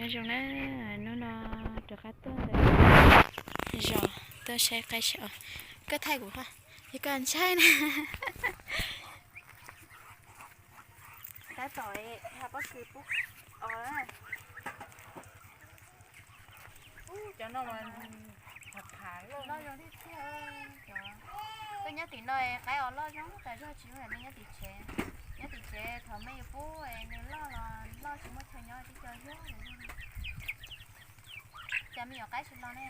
Nyob zoo na, hnub no rov qab tuaj ntawm zos tuaj saib qaib saib os. Koj thaij kuv, yog koj ntshai na. Tab tom ha pob kws pub os. Cov no mas loj zoo tiag tiag. Koj nyob tim no qaib os loj zoo tas zog tsis zoo li nyob tim tsev. Nyob tim tsev thaum me yuav pub nws loj los loj tsis muaj chaw nyob tib co yog. Cas me nyuam qaib tsis los ne?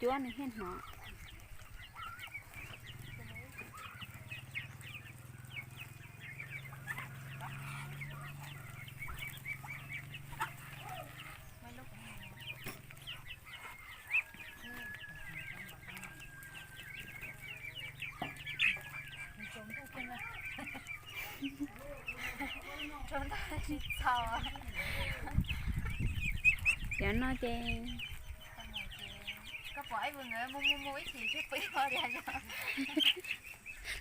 Cuab nws thiaj hnov. Cov no ces,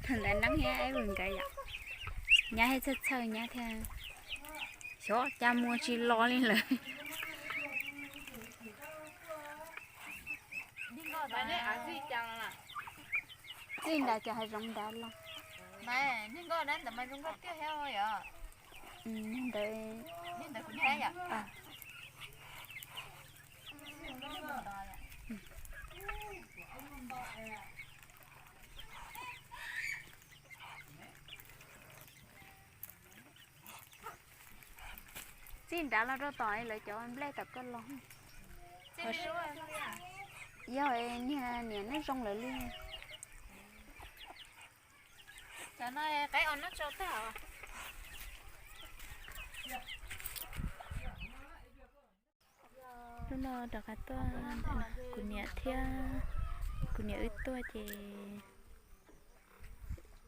thaum ntawd neeb thiab Eb Vwm nkawd yom, nyab thiaj txhawj txhawj nyab thiab, xyov cas mus tsis los li lawm. Txij nrad cov hav zoov nrad los. Ntawd, ntawd kuv thiab yom. Txij nrad los rau tom lawv cov nplej tom koj los. Yog niag niam neb zoo lawv li. Cov no qaib os noj tsau tag. Hnub no rov qab tuaj, kuv niam thiab kuv niam wb tuaj ces,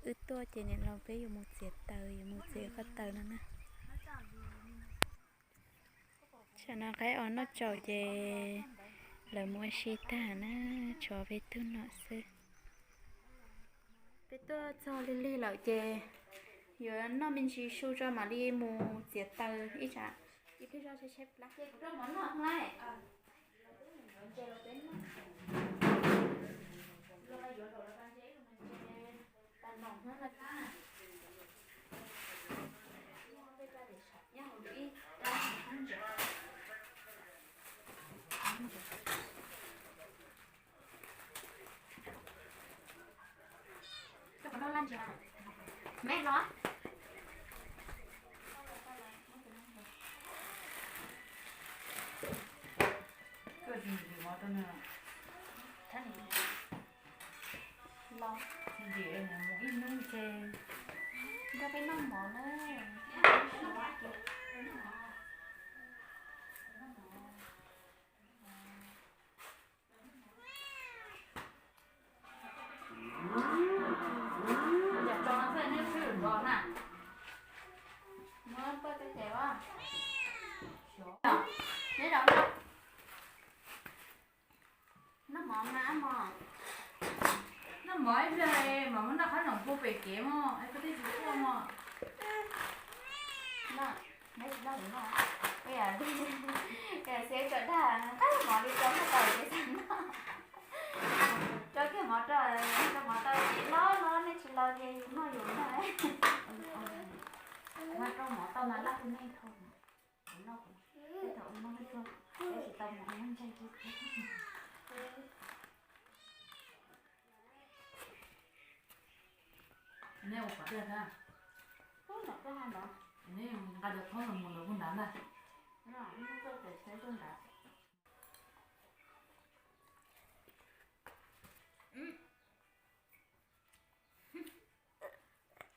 wb tuaj ces niam laus peb yuav mus txiav taws, yuav mus txiav ko taw no na. Tsam no qaib os noj tsaus ces lawv mus ua si tag na, tshuav peb tug no xwb. Peb tuaj txog lig lig lawm ces yuav noj me ntsis su tso mam li mus txiav taws ib tsam. Ib pliag zoj seb seb plab ces kuv rau mov noj hlais. Ntses los peb noj, los yuav los pas ntses ib lus mas ntses tas noj hnub no kab na. Muaj peb rab lis nyob hauv ib rab ntses. Koj puas noj laj ntses? Me los. Koj tsis ntim mov rau nws los? Ntim mus ib hnub ces nrog peb noj mov na. Noj mov mas mog. Noj mov ib pliag mas muab noj qhob noom pub pem kev mog, es koj thiaj tsis quaj mog. Neb tsis noj kuv noj. Ib yam li, ib yam li tso dag nqaij mov li tso noj tau ces xav noj. Tso kiag mov rau, tso mov tau ces los los, nej tsis los ces yus noj yus noj. Rau mov tau mas laj hu nej dhau. Kuv noj kuv, tej thaum ua noj tuaj, peb tsis tau mus ua ntseeg. Nej ua qhov twg thiab? Nej nqa cov phob los mus lawv ua nrad ntag.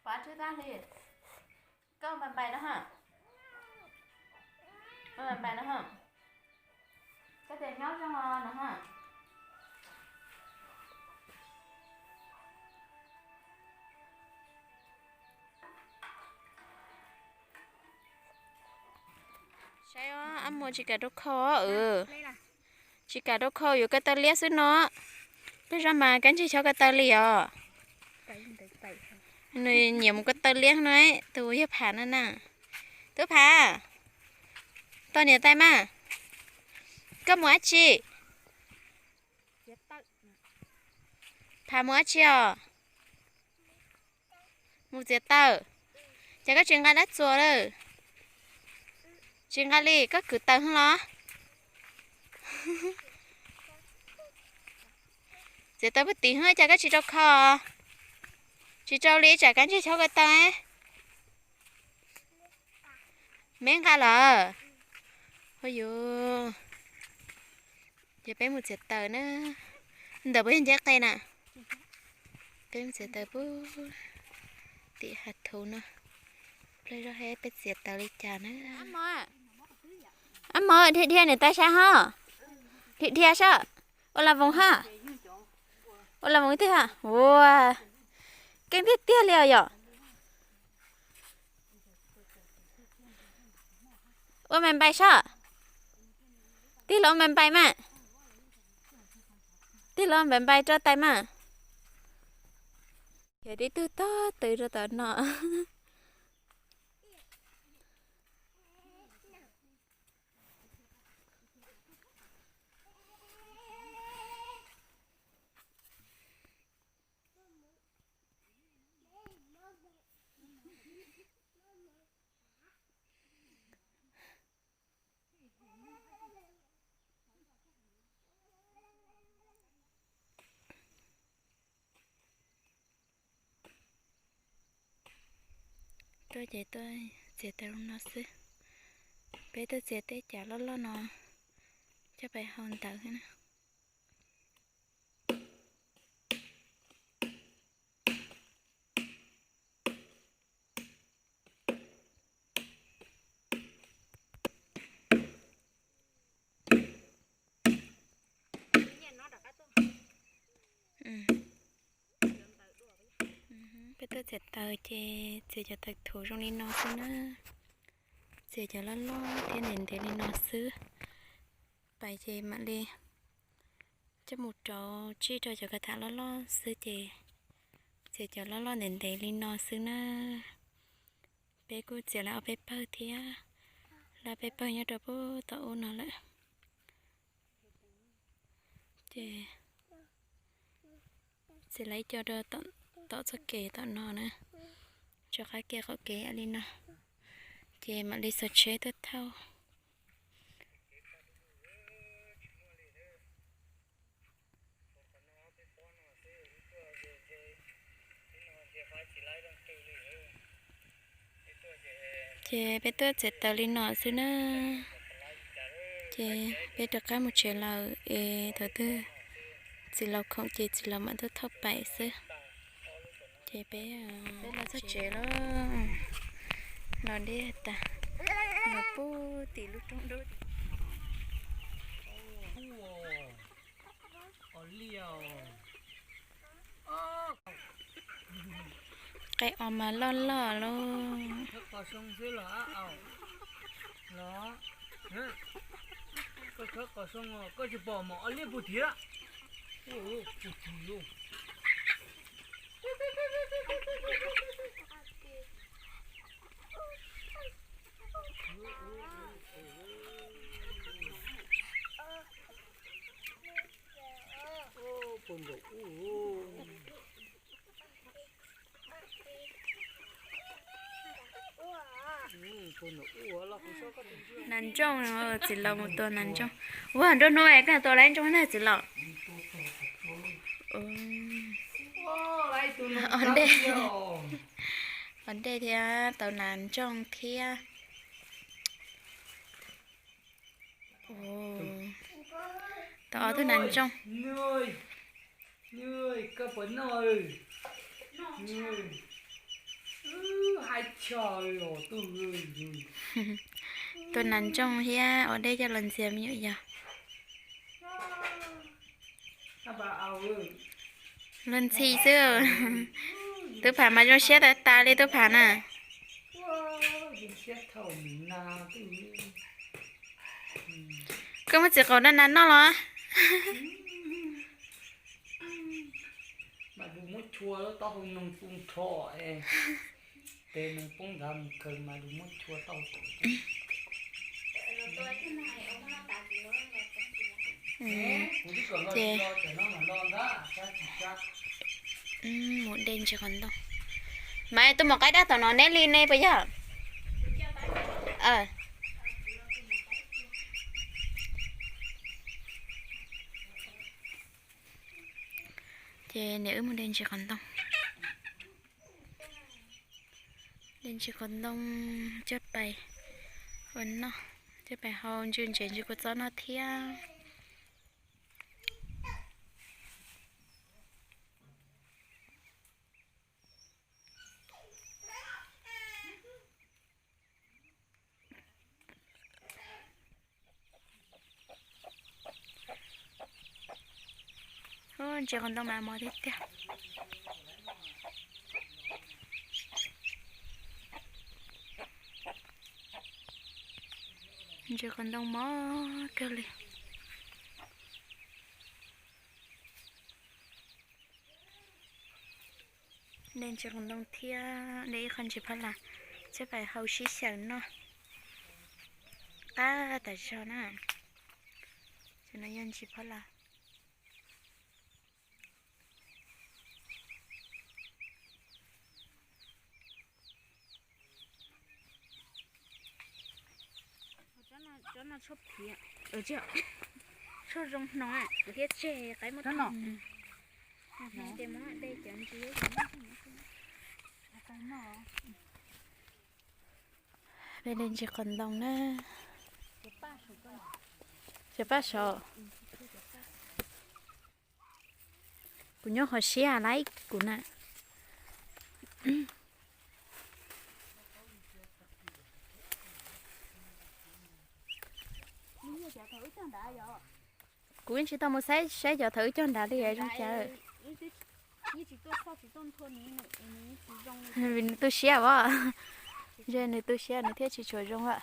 Pov tswb tab hli, koj npais npais no ha, koj npais npais no ha, koj tias nyob zoo no ha. Saib os, ab muag tsis kam rau khau, tsis kam rau khau yuav ko taw liab xwb no. Peb zaj mas kab ntsig chob ko taw li os. Nws nyiam mus ko taw liab no, tus uas yog Phav no na. Tub Phav, tos niam tais mas. Koj mus dab tsi? Phav mus dab tsi os? Mus txiav taws. Ces koj tsis nqa dab txuas lawm? Tsis nqa li, koj kwv taws los? Txiav taws puag tim hwb, cas koj tsis rau kho? Tsis rau li, tsam kav ntsej chob ko taw. Meb nqa lawm. Hu yuv, ces peb mus txiav taws na. Ntawm puas yog nceb qe na? Peb mus txiav taws puag tim hav thuv no. Plawg zog he peb txiav taws li cas na. Ab mos, dhia dhia niam tais saib ho. Dhia dhia saib. Ua las voos ha. Ua las voos tiag ha. Ua, keej tiag tiag li os yom. Ua mas npai saib. Tij laug ua mas npai mas. Tij laug npai npai rau tais mas. Yog tib tug tog tw rau tom no. Tuaj ces tuaj txiav taws li no xwb. Peb tuaj txiav tej cav loj loj no coj pais hau ntawv na. Peb tuaj txiav taws ces txiav cov taws thuv zoo li no xwb na. Txiav cov loj loj thiab ntev ntev li no xwb. Pais ces mam li coj mus rauv tsij rau cov kav tham loj loj xwb ces txiav cov loj loj ntev ntev li no xwb na. Peb kuj txiav lawm ob peb pawg thiab, lawm peb pawg nyob rau puag tom ub no lawm. Ces txiav lawm ib co rau tom txoj kev tom no na, rov qab kiag qaum kev li no, ces mam li xov tsheb tuaj thauj. Ces peb tuaj txiav taws li no xwb na. Ces peb rov qab mus tsev lawm es thaum twg txiv laus khoom ces txiv laus mam tuaj thauj pais xwb. Ces peb, peb los txog tsev lawm, los deb tas, los puag tim lub roob dub. Qe os mas loj loj lauj. Nas ntsooj, txiv laus mus tua nas ntsooj. Ua nruab hnub es koj tua lawm ntsooj na txiv laus? Ua ntej, ua ntej thiab tau nas ntsooj thiab. Tau ob tug nas ntsooj. Tua nas ntsooj thiab ua dej coj los ntxias me nyuam yaus. Luag ntxhi xwb. Tub Phav mas zoo siab tas tas li tub Phav na. Koj muab txiv qaub rau nas noj los? Chua taub hau noog tu nrho, tes noog poob nthav mus khaws mas lug muab chua taub hau. Ces mus de ntsis qhov ntoo. Mas tuaj mus qaib dab tom no neb li ne puas yog? Ces niam wb mus de ntsis qhov ntoo. De ntsis qhov ntoo coj pais ua noj, coj pais hau ntsw ntses ntsw kua txob noj thiab. Ntsis qhov ntoo mas mos tiag tiag. Ntsis qhov ntoo mos kawg li. De ntsis qhov ntoo thiab de ib qho ntsis phab las, coj pais hau sib xyaw noj. Qab tas zog na. Cov no yog ntsis phab las. Cov no tshuaj phiv, tshuaj zoo hno, kuv thiaj tseg qaib muab no. Ces muab de cov ntsis. Peb de ntsis qhov ntoo na. Cov paj saud. Kuv nyob qhov siab laiv kuv na. Kuv yeej tsis tau mus saib saib cov thaum wb cog nrad li zoo cas. Vim nws tu siab as. Ntshe nws tu siab nws thiaj tsis tshua zoo lawm.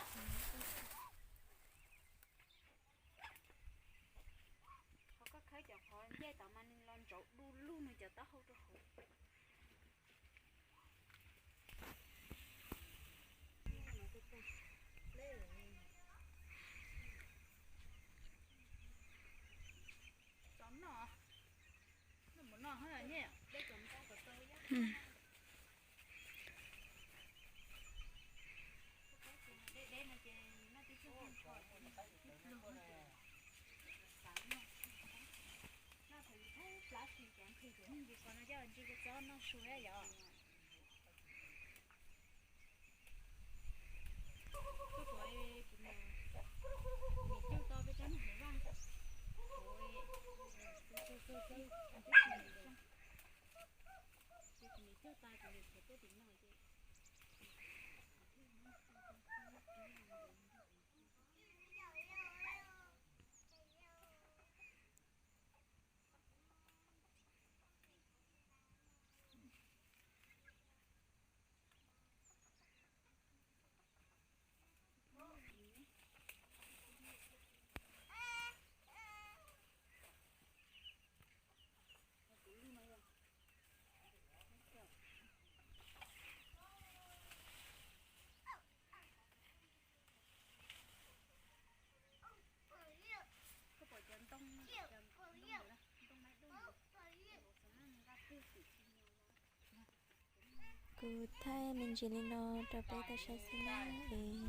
Kuv thaij me ntsis li no rau peb tau saib xwb na es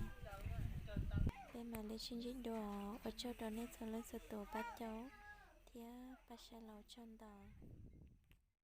peb mam li sib ntsib dua. Ua tsaug rau nej txhua leej txhua tus pab caum thiab pab saib los tsaug ntau.